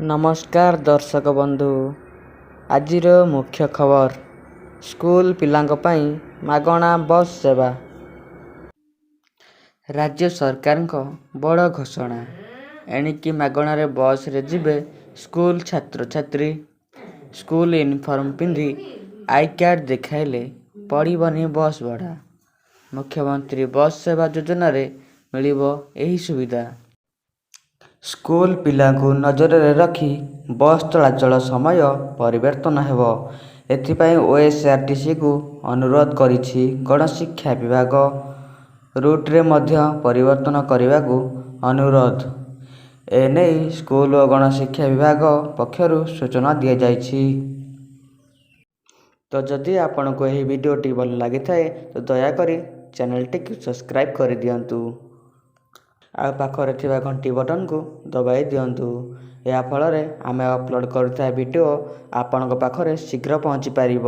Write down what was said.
ନମସ୍କାର ଦର୍ଶକ ବନ୍ଧୁ, ଆଜିର ମୁଖ୍ୟ ଖବର, ସ୍କୁଲ ପିଲାଙ୍କ ପାଇଁ ମାଗଣା ବସ୍ ସେବା। ରାଜ୍ୟ ସରକାରଙ୍କ ବଡ଼ ଘୋଷଣା, ଏଣିକି ମାଗଣାରେ ବସ୍ରେ ଯିବେ ସ୍କୁଲ ଛାତ୍ରଛାତ୍ରୀ। ସ୍କୁଲ ୟୁନିଫର୍ମ ପିନ୍ଧି I card ଦେଖାଇଲେ ପଡ଼ିବନି ବସ୍ ଭଡ଼ା। ମୁଖ୍ୟମନ୍ତ୍ରୀ ବସ୍ ସେବା ଯୋଜନାରେ ମିଳିବ ଏହି ସୁବିଧା। ସ୍କୁଲ ପିଲାଙ୍କୁ ନଜରରେ ରଖି ବସ୍ ଚଳାଚଳ ସମୟ ପରିବର୍ତ୍ତନ ହେବ। ଏଥିପାଇଁ ଓଏସ୍ଆରଟିସିକୁ ଅନୁରୋଧ କରିଛି ଗଣଶିକ୍ଷା ବିଭାଗ। ରୁଟ୍ରେ ମଧ୍ୟ ପରିବର୍ତ୍ତନ କରିବାକୁ ଅନୁରୋଧ। ଏନେଇ ସ୍କୁଲ ଓ ଗଣଶିକ୍ଷା ବିଭାଗ ପକ୍ଷରୁ ସୂଚନା ଦିଆଯାଇଛି। ତ ଯଦି ଆପଣଙ୍କୁ ଏହି ଭିଡ଼ିଓଟି ଭଲ ଲାଗିଥାଏ, ତ ଦୟାକରି ଚ୍ୟାନେଲଟିକୁ ସବସ୍କ୍ରାଇବ୍ କରିଦିଅନ୍ତୁ ଆଉ ପାଖରେ ଥିବା ଘଣ୍ଟି ବଟନକୁ ଦବାଇ ଦିଅନ୍ତୁ। ଏହା ଫଳରେ ଆମେ ଅପଲୋଡ଼ କରୁଥିବା ଭିଡ଼ିଓ ଆପଣଙ୍କ ପାଖରେ ଶୀଘ୍ର ପହଞ୍ଚି ପାରିବ।